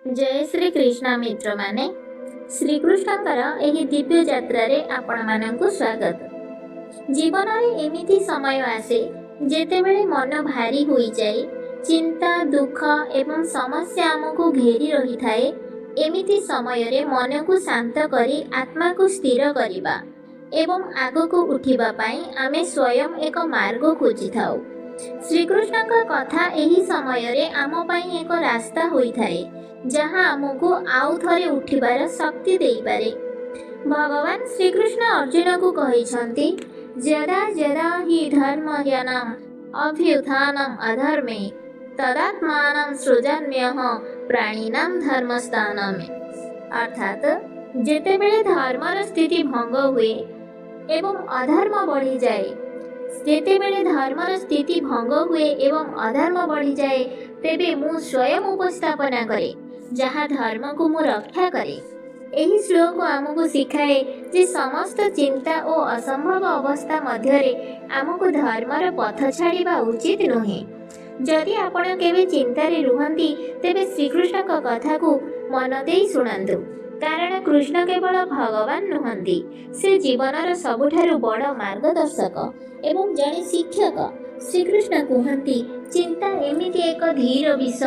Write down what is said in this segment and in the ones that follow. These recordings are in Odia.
ଜୟ ଶ୍ରୀ କୃଷ୍ଣ ମିତ୍ରମାନେ, ଶ୍ରୀକୃଷ୍ଣଙ୍କର ଏହି ଦିବ୍ୟ ଯାତ୍ରାରେ ଆପଣମାନଙ୍କୁ ସ୍ୱାଗତ। ଜୀବନରେ ଏମିତି ସମୟ ଆସେ ଯେତେବେଳେ ମନ ଭାରି ହୋଇଯାଏ, ଚିନ୍ତା, ଦୁଃଖ ଏବଂ ସମସ୍ୟା ଆମକୁ ଘେରି ରହିଥାଏ। ଏମିତି ସମୟରେ ମନକୁ ଶାନ୍ତ କରି ଆତ୍ମାକୁ ସ୍ଥିର କରିବା ଏବଂ ଆଗକୁ ଉଠିବା ପାଇଁ ଆମେ ସ୍ୱୟଂ ଏକ ମାର୍ଗ ଖୋଜିଥାଉ। ଶ୍ରୀକୃଷ୍ଣଙ୍କ କଥା ଏହି ସମୟରେ ଆମ ପାଇଁ ଏକ ରାସ୍ତା ହୋଇଥାଏ, ଯାହା ଆମକୁ ଆଉ ଥରେ ଉଠିବାର ଶକ୍ତି ଦେଇପାରେ। ଭଗବାନ ଶ୍ରୀକୃଷ୍ଣ ଅର୍ଜୁନକୁ କହିଛନ୍ତି, ଯଦା ଯଦା ହି ଧର୍ମଜ୍ଞାନମ୍ ଅଭ୍ୟୁତ୍ଥାନମ୍ ଅଧର୍ମେ ତଦାତ୍ମାନମ୍ ସୃଜାମ୍ୟହଂ ପ୍ରାଣିନାମ ଧର୍ମସ୍ଥାନମେ। ଅର୍ଥାତ୍ ଯେତେବେଳେ ଧର୍ମର ସ୍ଥିତି ଭଙ୍ଗ ହୁଏ ଏବଂ ଅଧର୍ମ ବଢ଼ିଯାଏ, ଯେତେବେଳେ ଧର୍ମର ସ୍ଥିତି ଭଙ୍ଗ ହୁଏ ଏବଂ ଅଧର୍ମ ବଢ଼ିଯାଏ, ତେବେ ମୁଁ ସ୍ୱୟଂ ଉପସ୍ଥାପନା କରେ, ଯାହା ଧର୍ମକୁ ମୁଁ ରକ୍ଷା କରେ। ଏହି ଶ୍ଲୋକ ଆମକୁ ଶିଖାଏ ଯେ ସମସ୍ତ ଚିନ୍ତା ଓ ଅସମ୍ଭବ ଅବସ୍ଥା ମଧ୍ୟରେ ଆମକୁ ଧର୍ମର ପଥ ଛାଡ଼ିବା ଉଚିତ ନୁହେଁ। ଯଦି ଆପଣ କେବେ ଚିନ୍ତାରେ ରୁହନ୍ତି, ତେବେ ଶ୍ରୀକୃଷ୍ଣଙ୍କ କଥାକୁ ମନ ଦେଇ ଶୁଣନ୍ତୁ, କାରଣ କୃଷ୍ଣ କେବଳ ଭଗବାନ ନୁହନ୍ତି, ସେ ଜୀବନର ସବୁଠାରୁ ବଡ଼ ମାର୍ଗଦର୍ଶକ ଏବଂ ଜଣେ ଶିକ୍ଷକ। ଶ୍ରୀକୃଷ୍ଣ କୁହନ୍ତି, ଚିନ୍ତା ଏମିତି ଏକ ଧୀର ବିଷ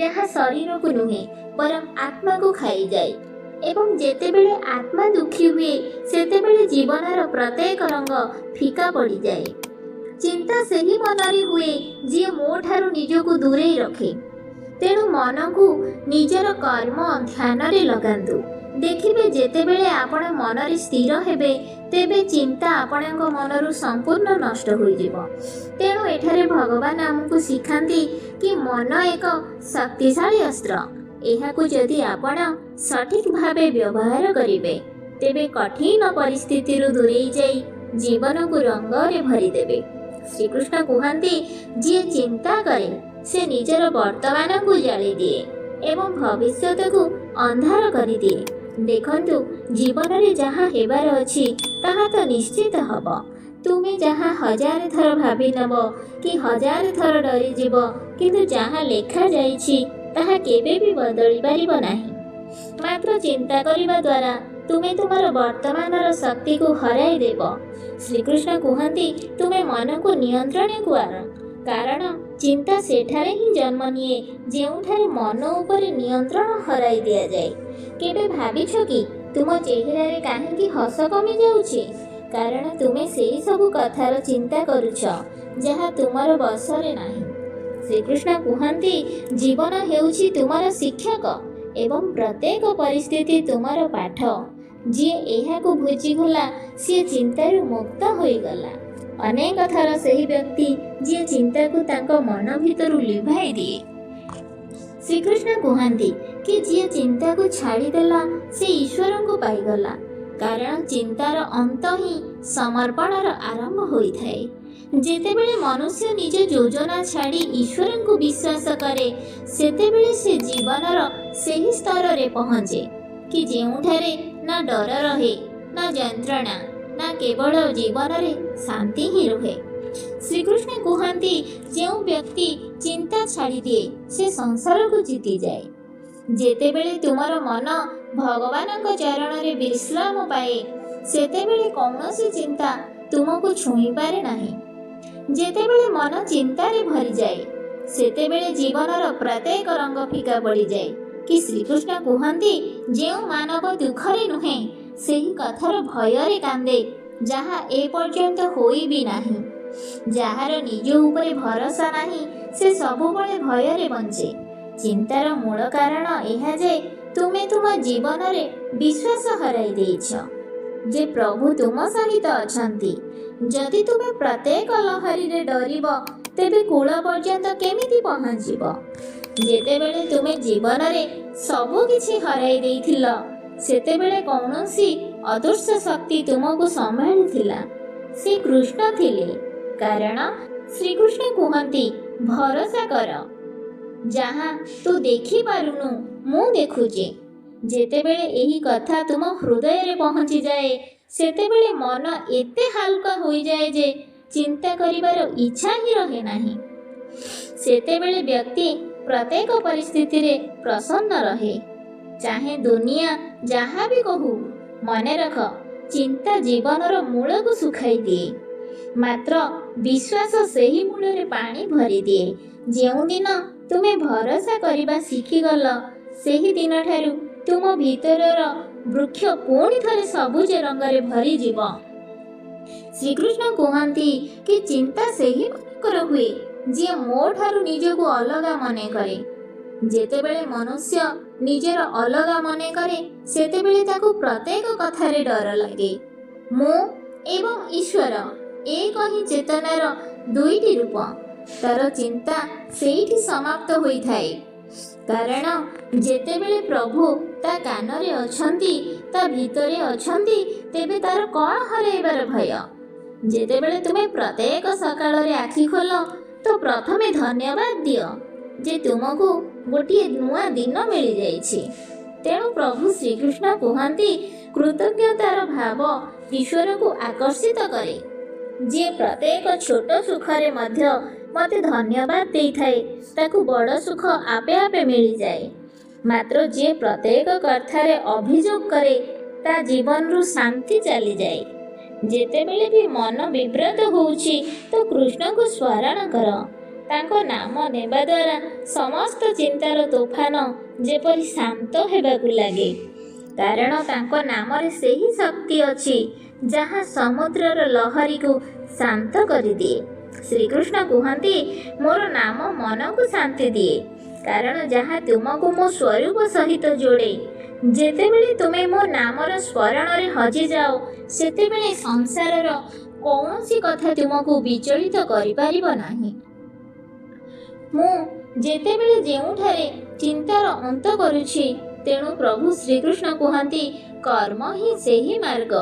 ଯାହା ଶରୀରକୁ ନୁହେଁ ବରଂ ଆତ୍ମାକୁ ଖାଇଯାଏ, ଏବଂ ଯେତେବେଳେ ଆତ୍ମା ଦୁଃଖୀ ହୁଏ ସେତେବେଳେ ଜୀବନର ପ୍ରତ୍ୟେକ ରଙ୍ଗ ଫିକା ପଡ଼ିଯାଏ। ଚିନ୍ତା ସେହି ମନରେ ହୁଏ ଯିଏ ମୋ ଠାରୁ ନିଜକୁ ଦୂରେଇ ରଖେ। ତେଣୁ ମନକୁ ନିଜର କର୍ମ ଧ୍ୟାନରେ ଲଗାନ୍ତୁ। ଦେଖିବେ, ଯେତେବେଳେ ଆପଣ ମନରେ ସ୍ଥିର ହେବେ, ତେବେ ଚିନ୍ତା ଆପଣଙ୍କ ମନରୁ ସମ୍ପୂର୍ଣ୍ଣ ନଷ୍ଟ ହୋଇଯିବ। ତେଣୁ ଏଠାରେ ଭଗବାନ ଆମକୁ ଶିଖାନ୍ତି କି ମନ ଏକ ଶକ୍ତିଶାଳୀ ଅସ୍ତ୍ର। ଏହାକୁ ଯଦି ଆପଣ ସଠିକ୍ ଭାବେ ବ୍ୟବହାର କରିବେ, ତେବେ କଠିନ ପରିସ୍ଥିତିରୁ ଦୂରେଇ ଯାଇ ଜୀବନକୁ ରଙ୍ଗରେ ଭରିଦେବେ। ଶ୍ରୀକୃଷ୍ଣ କୁହନ୍ତି, ଯିଏ ଚିନ୍ତା କରେ ସେ ନିଜର ବର୍ତ୍ତମାନକୁ ଜାଳିଦିଏ ଏବଂ ଭବିଷ୍ୟତକୁ ଅନ୍ଧାର କରିଦିଏ। ଦେଖନ୍ତୁ, ଜୀବନରେ ଯାହା ହେବାର ଅଛି ତାହା ତ ନିଶ୍ଚିତ ହେବ। ତୁମେ ଯାହା ହଜାର ଥର ଭାବିନେବ କି ହଜାର ଥର ଡରିଯିବ, କିନ୍ତୁ ଯାହା ଲେଖାଯାଇଛି ତାହା କେବେ ବି ବଦଳି ପାରିବ ନାହିଁ। ମାତ୍ର ଚିନ୍ତା କରିବା ଦ୍ୱାରା ତୁମେ ତୁମର ବର୍ତ୍ତମାନର ଶକ୍ତିକୁ ହରାଇ ଦେବ। ଶ୍ରୀକୃଷ୍ଣ କୁହନ୍ତି, ତୁମେ ମନକୁ ନିୟନ୍ତ୍ରଣକୁ ଆଣ, କାରଣ ଚିନ୍ତା ସେଠାରେ ହିଁ ଜନ୍ମ ନିଏ ଯେଉଁଠାରେ ମନ ଉପରେ ନିୟନ୍ତ୍ରଣ ହରାଇ ଦିଆଯାଏ। କେବେ ଭାବିଛ କି ତୁମ ଚେହେରାରେ କାହିଁକି ହସ କମିଯାଉଛି? କାରଣ ତୁମେ ସେଇ ସବୁ କଥାର ଚିନ୍ତା କରୁଛ ଯାହା ତୁମର ବଶରେ ନାହିଁ। ଶ୍ରୀକୃଷ୍ଣ କୁହନ୍ତି, ଜୀବନ ହେଉଛି ତୁମର ଶିକ୍ଷକ ଏବଂ ପ୍ରତ୍ୟେକ ପରିସ୍ଥିତି ତୁମର ପାଠ। ଯିଏ ଏହାକୁ ବୁଝିଗଲା ସିଏ ଚିନ୍ତାରୁ ମୁକ୍ତ ହୋଇଗଲା। ଅନେକ ଥର ସେହି ବ୍ୟକ୍ତି ଯିଏ ଚିନ୍ତାକୁ ତାଙ୍କ ମନ ଭିତରୁ ଲିଭାଇ ଦିଏ। ଶ୍ରୀକୃଷ୍ଣ କୁହନ୍ତି କି ଯିଏ ଚିନ୍ତାକୁ ଛାଡ଼ିଦେଲା ସେ ଈଶ୍ୱରଙ୍କୁ ପାଇଗଲା, କାରଣ ଚିନ୍ତାର ଅନ୍ତ ହିଁ ସମର୍ପଣର ଆରମ୍ଭ ହୋଇଥାଏ। ଯେତେବେଳେ ମନୁଷ୍ୟ ନିଜ ଯୋଜନା ଛାଡ଼ି ଈଶ୍ୱରଙ୍କୁ ବିଶ୍ୱାସ କରେ, ସେତେବେଳେ ସେ ଜୀବନର ସେହି ସ୍ତରରେ ପହଞ୍ଚେ କି ଯେଉଁଠାରେ ନା ଡର ରହେ ନା ଯନ୍ତ୍ରଣା, ନା କେବଳ ଜୀବନରେ ଶାନ୍ତି ହିଁ ରୁହେ। ଶ୍ରୀକୃଷ୍ଣ କୁହନ୍ତି, ଯେଉଁ ବ୍ୟକ୍ତି ଚିନ୍ତା ଛାଡ଼ିଦିଏ ସେ ସଂସାରକୁ ଜିତିଯାଏ। ଯେତେବେଳେ ତୁମର ମନ ଭଗବାନଙ୍କ ଚରଣରେ ବିଶ୍ରାମ ପାଏ, ସେତେବେଳେ କୌଣସି ଚିନ୍ତା ତୁମକୁ ଛୁଇଁପାରେ ନାହିଁ। ଯେତେବେଳେ ମନ ଚିନ୍ତାରେ ଭରିଯାଏ, ସେତେବେଳେ ଜୀବନର ପ୍ରତ୍ୟେକ ରଙ୍ଗ ଫିକା ପଡ଼ିଯାଏ। କି ଶ୍ରୀକୃଷ୍ଣ କୁହନ୍ତି, ଯେଉଁ ମାନବ ଦୁଃଖରେ ନୁହେଁ ସେହି କଥାର ଭୟରେ କାନ୍ଦେ ଯାହା ଏପର୍ଯ୍ୟନ୍ତ ହୋଇ ବି ନାହିଁ। ଯାହାର ନିଜ ଉପରେ ଭରସା ନାହିଁ ସେ ସବୁବେଳେ ଭୟରେ ବଞ୍ଚେ। ଚିନ୍ତାର ମୂଳ କାରଣ ଏହା ଯେ ତୁମେ ତୁମ ଜୀବନରେ ବିଶ୍ୱାସ ହରାଇ ଦେଇଛ ଯେ ପ୍ରଭୁ ତୁମ ସହିତ ଅଛନ୍ତି। ଯଦି ତୁମେ ପ୍ରତ୍ୟେକ ଲହରୀରେ ଡରିବ, ତେବେ କୂଳ ପର୍ଯ୍ୟନ୍ତ କେମିତି ପହଞ୍ଚିବ? ଯେତେବେଳେ ତୁମେ ଜୀବନରେ ସବୁ କିଛି ହରାଇ ଦେଇଥିଲ, ସେତେବେଳେ କୌଣସି ଅଦୃଶ୍ୟ ଶକ୍ତି ତୁମକୁ ସମ୍ଭାଳିଥିଲା। ସେ କୃଷ୍ଣ ଥିଲେ। କାରଣ ଶ୍ରୀକୃଷ୍ଣ କୁହନ୍ତି, ଭରସା କର, ଯାହା ତୁ ଦେଖିପାରୁନୁ ମୁଁ ଦେଖୁଛି। ଯେତେବେଳେ ଏହି କଥା ତୁମ ହୃଦୟରେ ପହଞ୍ଚିଯାଏ, ସେତେବେଳେ ମନ ଏତେ ହାଲୁକା ହୋଇଯାଏ ଯେ ଚିନ୍ତା କରିବାର ଇଚ୍ଛା ହିଁ ରହେ ନାହିଁ। ସେତେବେଳେ ବ୍ୟକ୍ତି ପ୍ରତ୍ୟେକ ପରିସ୍ଥିତିରେ ପ୍ରସନ୍ନ ରହେ। ଚାହେଁ ଦୁନିଆ ଯାହା ବି କହୁ, ମନେ ରଖ, ଚିନ୍ତା ଜୀବନର ମୂଳକୁ ଶୁଖାଇ ଦିଏ, ମାତ୍ର ବିଶ୍ୱାସ ସେହି ମୂଳରେ ପାଣି ଭରିଦିଏ। ଯେଉଁଦିନ ତୁମେ ଭରସା କରିବା ଶିଖିଗଲ, ସେହି ଦିନଠାରୁ ତୁମ ଭିତରର ବୃକ୍ଷ ପୁଣି ଥରେ ସବୁଜ ରଙ୍ଗରେ ଭରିଯିବ। ଶ୍ରୀକୃଷ୍ଣ କୁହନ୍ତି କି ଚିନ୍ତା ସେହିମାନଙ୍କର ହୁଏ ଯିଏ ମୋ ଠାରୁ ନିଜକୁ ଅଲଗା ମନେ କରେ। ଯେତେବେଳେ ମନୁଷ୍ୟ ନିଜର ଅଲଗା ମନେ କରେ, ସେତେବେଳେ ତାକୁ ପ୍ରତ୍ୟେକ କଥାରେ ଡର ଲାଗେ। ମୁଁ ଏବଂ ଈଶ୍ୱର ଏକ ହିଁ ଚେତନାର ଦୁଇଟି ରୂପ। ତାର ଚିନ୍ତା ସେଇଠି ସମାପ୍ତ ହୋଇଥାଏ, କାରଣ ଯେତେବେଳେ ପ୍ରଭୁ ତା କାନରେ ଅଛନ୍ତି, ତା ଭିତରେ ଅଛନ୍ତି, ତେବେ ତାର କ'ଣ ହରାଇବାର ଭୟ? ଯେତେବେଳେ ତୁମେ ପ୍ରତ୍ୟେକ ସକାଳରେ ଆଖି ଖୋଲ, ତ ପ୍ରଥମେ ଧନ୍ୟବାଦ ଦିଅ ଯେ ତୁମକୁ ଗୋଟିଏ ନୂଆ ଦିନ ମିଳିଯାଇଛି। ତେଣୁ ପ୍ରଭୁ ଶ୍ରୀକୃଷ୍ଣ କୁହନ୍ତି, କୃତଜ୍ଞତାର ଭାବ ଈଶ୍ୱରକୁ ଆକର୍ଷିତ କରେ। ଯିଏ ପ୍ରତ୍ୟେକ ଛୋଟ ସୁଖରେ ମଧ୍ୟ ମୋତେ ଧନ୍ୟବାଦ ଦେଇଥାଏ, ତାକୁ ବଡ଼ ସୁଖ ଆପେ ଆପେ ମିଳିଯାଏ। ମାତ୍ର ଯିଏ ପ୍ରତ୍ୟେକ କଥାରେ ଅଭିଯୋଗ କରେ, ତା ଜୀବନରୁ ଶାନ୍ତି ଚାଲିଯାଏ। ଯେତେବେଳେ ବି ମନ ବିବ୍ରତ ହେଉଛି, ତ କୃଷ୍ଣଙ୍କୁ ସ୍ମରଣ କର। ତାଙ୍କ ନାମ ନେବା ଦ୍ୱାରା ସମସ୍ତ ଚିନ୍ତାର ତୋଫାନ ଯେପରି ଶାନ୍ତ ହେବାକୁ ଲାଗେ, କାରଣ ତାଙ୍କ ନାମରେ ସେହି ଶକ୍ତି ଅଛି ଯାହା ସମୁଦ୍ରର ଲହରୀକୁ ଶାନ୍ତ କରିଦିଏ। ଶ୍ରୀକୃଷ୍ଣ କୁହନ୍ତି, ମୋର ନାମ ମନକୁ ଶାନ୍ତି ଦିଏ, କାରଣ ଯାହା ତୁମକୁ ମୋ ସ୍ୱରୂପ ସହିତ ଯୋଡ଼େ। ଯେତେବେଳେ ତୁମେ ମୋ ନାମର ସ୍ମରଣରେ ହଜିଯାଅ, ସେତେବେଳେ ସଂସାରର କୌଣସି କଥା ତୁମକୁ ବିଚଳିତ କରିପାରିବ ନାହିଁ। ମୁଁ ଯେତେବେଳେ ଯେଉଁଠାରେ ଚିନ୍ତାର ଅନ୍ତ କରୁଛି। ତେଣୁ ପ୍ରଭୁ ଶ୍ରୀକୃଷ୍ଣ କୁହନ୍ତି, କର୍ମ ହିଁ ସେହି ମାର୍ଗ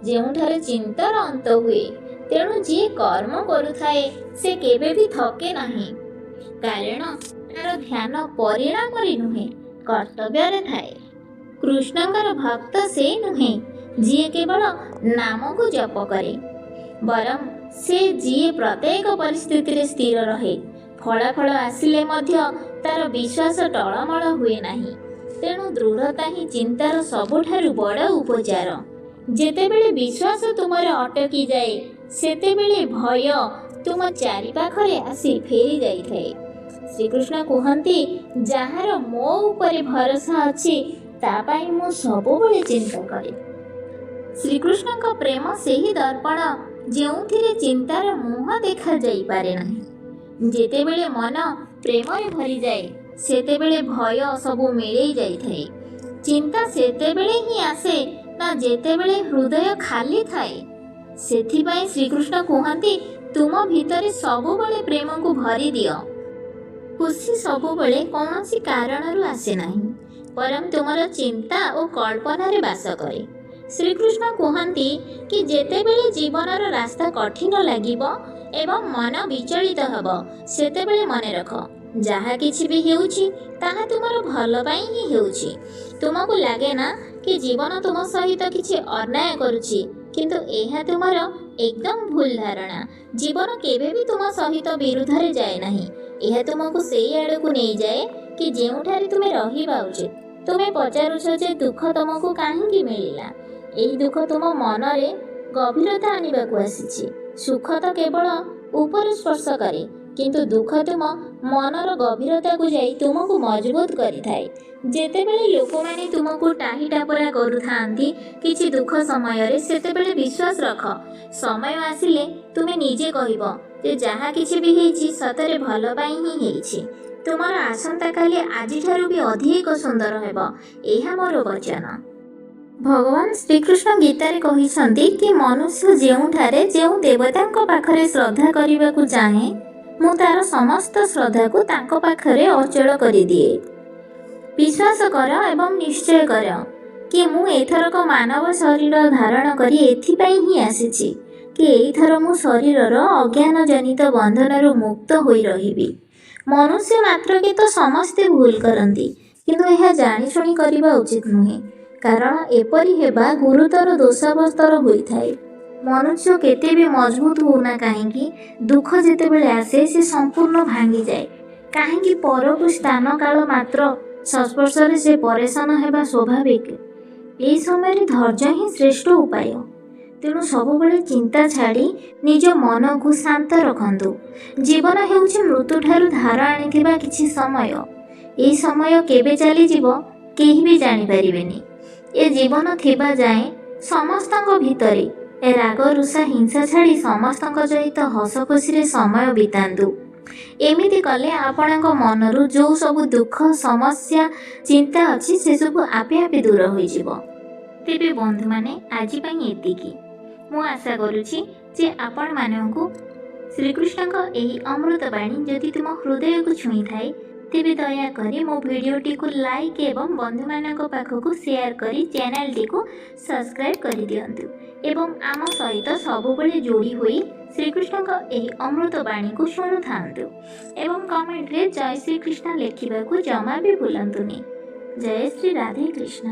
ଯେଉଁଠାରେ ଚିନ୍ତାର ଅନ୍ତ ହୁଏ। ତେଣୁ ଯିଏ କର୍ମ କରୁଥାଏ, ସେ କେବେ ବି ଥକେ ନାହିଁ, କାରଣ ତାର ଧ୍ୟାନ ପରିଣାମରେ ନୁହେଁ, କର୍ତ୍ତବ୍ୟରେ ଥାଏ। କୃଷ୍ଣଙ୍କର ଭକ୍ତ ସେ ନୁହେଁ ଯିଏ କେବଳ ନାମକୁ ଜପ କରେ, ବରଂ ସେ ଯିଏ ପ୍ରତ୍ୟେକ ପରିସ୍ଥିତିରେ ସ୍ଥିର ରହେ। ଫଳାଫଳ ଆସିଲେ ମଧ୍ୟ ତାର ବିଶ୍ୱାସ ଟଳମଳ ହୁଏ ନାହିଁ। ତେଣୁ ଦୃଢ଼ତା ହିଁ ଚିନ୍ତାର ସବୁଠାରୁ ବଡ଼ ଉପଚାର। ଯେତେବେଳେ ବିଶ୍ୱାସ ତୁମର ଅଟକି ଯାଏ, ସେତେବେଳେ ଭୟ ତୁମ ଚାରିପାଖରେ ଆସି ଫେରି ଯାଇଥାଏ। ଶ୍ରୀକୃଷ୍ଣ କୁହନ୍ତି, ଯାହାର ମୋ ଉପରେ ଭରସା ଅଛି, ତା ପାଇଁ ମୁଁ ସବୁବେଳେ ଚିନ୍ତା କରେ। ଶ୍ରୀକୃଷ୍ଣଙ୍କ ପ୍ରେମ ସେହି ଦର୍ପଣ ଯେଉଁଥିରେ ଚିନ୍ତାର ମୁହଁ ଦେଖାଯାଇପାରେ ନାହିଁ। ଯେତେବେଳେ ମନ ପ୍ରେମରେ ଭରିଯାଏ, ସେତେବେଳେ ଭୟ ସବୁ ମିଳେଇ ଯାଇଥାଏ। ଚିନ୍ତା ସେତେବେଳେ ହିଁ ଆସେ ନା ଯେତେବେଳେ ହୃଦୟ ଖାଲି ଥାଏ। ସେଥିପାଇଁ ଶ୍ରୀକୃଷ୍ଣ କୁହନ୍ତି, ତୁମ ଭିତରେ ସବୁବେଳେ ପ୍ରେମକୁ ଭରିଦିଅ। ଖୁସି ସବୁବେଳେ କୌଣସି କାରଣରୁ ଆସେ ନାହିଁ, ବରଂ ତୁମର ଚିନ୍ତା ଓ କଳ୍ପନାରେ ବାସ କରେ। ଶ୍ରୀକୃଷ୍ଣ କୁହନ୍ତି କି ଯେତେବେଳେ ଜୀବନର ରାସ୍ତା କଠିନ ଲାଗିବ ଏବଂ ମନ ବିଚଳିତ ହେବ, ସେତେବେଳେ ମନେ ରଖ, ଯାହା କିଛି ବି ହେଉଛି ତାହା ତୁମର ଭଲ ପାଇଁ ହିଁ ହେଉଛି। ତୁମକୁ ଲାଗେ ନା କି ଜୀବନ ତୁମ ସହିତ କିଛି ଅନ୍ୟାୟ କରୁଛି, କିନ୍ତୁ ଏହା ତୁମର ଏକଦମ ଭୁଲ ଧାରଣା। ଜୀବନ କେବେ ବି ତୁମ ସହିତ ବିରୁଦ୍ଧରେ ଯାଏ ନାହିଁ। ଏହା ତୁମକୁ ସେଇ ଆଡ଼କୁ ନେଇଯାଏ କି ଯେଉଁଠାରେ ତୁମେ ରହିବା ଉଚିତ। ତୁମେ ପଚାରୁଛ ଯେ ଦୁଃଖ ତୁମକୁ କାହିଁକି ମିଳିଲା? ଏହି ଦୁଃଖ ତୁମ ମନରେ ଗଭୀରତା ଆଣିବାକୁ ଆସିଛି। ସୁଖ ତ କେବଳ ଉପରୁ ସ୍ପର୍ଶ କରେ, କିନ୍ତୁ ଦୁଃଖ ତୁମ ମନର ଗଭୀରତାକୁ ଯାଇ ତୁମକୁ ମଜବୁତ କରିଥାଏ। ଯେତେବେଳେ ଲୋକମାନେ ତୁମକୁ ଟାହି ଟାପରା କରୁଥାନ୍ତି କିଛି ଦୁଃଖ ସମୟରେ, ସେତେବେଳେ ବିଶ୍ୱାସ ରଖ, ସମୟ ଆସିଲେ ତୁମେ ନିଜେ କହିବ ଯେ ଯାହା କିଛି ବି ହେଇଛି, ସତରେ ଭଲ ପାଇଁ ହିଁ ହେଇଛି। ତୁମର ଆସନ୍ତାକାଲି ଆଜିଠାରୁ ବି ଅଧିକ ସୁନ୍ଦର ହେବ, ଏହା ମୋର ବଚନ। ଭଗବାନ ଶ୍ରୀକୃଷ୍ଣ ଗୀତାରେ କହିଛନ୍ତି କି ମନୁଷ୍ୟ ଯେଉଁଠାରେ ଯେଉଁ ଦେବତାଙ୍କ ପାଖରେ ଶ୍ରଦ୍ଧା କରିବାକୁ ଚାହେଁ, ମୁଁ ତାର ସମସ୍ତ ଶ୍ରଦ୍ଧାକୁ ତାଙ୍କ ପାଖରେ ଅଚଳ କରିଦିଏ। ବିଶ୍ୱାସ କର ଏବଂ ନିଶ୍ଚୟ କର କି ମୁଁ ଏଥରକ ମାନବ ଶରୀର ଧାରଣ କରି ଏଥିପାଇଁ ହିଁ ଆସିଛି କି ଏଇଥର ମୁଁ ଶରୀରର ଅଜ୍ଞାନ ଜନିତ ବନ୍ଧନରୁ ମୁକ୍ତ ହୋଇ ରହିବି। ମନୁଷ୍ୟ ମାତ୍ରକେ ତ ସମସ୍ତେ ଭୁଲ କରନ୍ତି, କିନ୍ତୁ ଏହା ଜାଣିଶୁଣି କରିବା ଉଚିତ ନୁହେଁ, କାରଣ ଏପରି ହେବା ଗୁରୁତର ଦୋଷାବସ୍ତର ହୋଇଥାଏ। ମନୁଷ୍ୟ କେତେ ବି ମଜବୁତ ହଉନା କାହିଁକି, ଦୁଃଖ ଯେତେବେଳେ ଆସେ ସେ ସମ୍ପୂର୍ଣ୍ଣ ଭାଙ୍ଗିଯାଏ। କାହିଁକି ପରକୁ ସ୍ଥାନ କାଳ ମାତ୍ର ସଂସ୍ପର୍ଶରେ ସେ ପରେଶାନ ହେବା ସ୍ୱାଭାବିକ। ଏହି ସମୟରେ ଧୈର୍ଯ୍ୟ ହିଁ ଶ୍ରେଷ୍ଠ ଉପାୟ। ତେଣୁ ସବୁବେଳେ ଚିନ୍ତା ଛାଡ଼ି ନିଜ ମନକୁ ଶାନ୍ତ ରଖନ୍ତୁ। ଜୀବନ ହେଉଛି ମୃତ୍ୟୁଠାରୁ ଧାର ଆଣିଥିବା କିଛି ସମୟ। ଏହି ସମୟ କେବେ ଚାଲିଯିବ କେହି ବି ଜାଣିପାରିବେନି। ଏ ଜୀବନ ଥିବା ଯାଏଁ ସମସ୍ତଙ୍କ ଭିତରେ ରାଗ ରୁଷା ହିଂସା ଛାଡ଼ି ସମସ୍ତଙ୍କ ସହିତ ହସ ଖୁସିରେ ସମୟ ବିତାନ୍ତୁ। ଏମିତି କଲେ ଆପଣଙ୍କ ମନରୁ ଯେଉଁ ସବୁ ଦୁଃଖ, ସମସ୍ୟା, ଚିନ୍ତା ଅଛି ସେସବୁ ଆପେ ଆପେ ଦୂର ହୋଇଯିବ। ତେବେ ବନ୍ଧୁମାନେ, ଆଜି ପାଇଁ ଏତିକି। ମୁଁ ଆଶା କରୁଛି ଯେ ଆପଣମାନଙ୍କୁ ଶ୍ରୀକୃଷ୍ଣଙ୍କ ଏହି ଅମୃତବାଣୀ ଯଦି ତୁମ ହୃଦୟକୁ ଛୁଇଁଥାଏ, ତେବେ ଦୟାକରି ମୋ ଭିଡ଼ିଓଟିକୁ ଲାଇକ୍ ଏବଂ ବନ୍ଧୁମାନଙ୍କ ପାଖକୁ ସେୟାର କରି ଚ୍ୟାନେଲଟିକୁ ସବସ୍କ୍ରାଇବ୍ କରିଦିଅନ୍ତୁ ଏବଂ ଆମ ସହିତ ସବୁବେଳେ ଯୋଡ଼ି ହୋଇ ଶ୍ରୀକୃଷ୍ଣଙ୍କ ଏହି ଅମୃତବାଣୀକୁ ଶୁଣୁଥାନ୍ତୁ ଏବଂ କମେଣ୍ଟରେ ଜୟ ଶ୍ରୀକୃଷ୍ଣ ଲେଖିବାକୁ ଜମା ବି ଭୁଲନ୍ତୁନି। ଜୟ ଶ୍ରୀ ରାଧେ କୃଷ୍ଣ।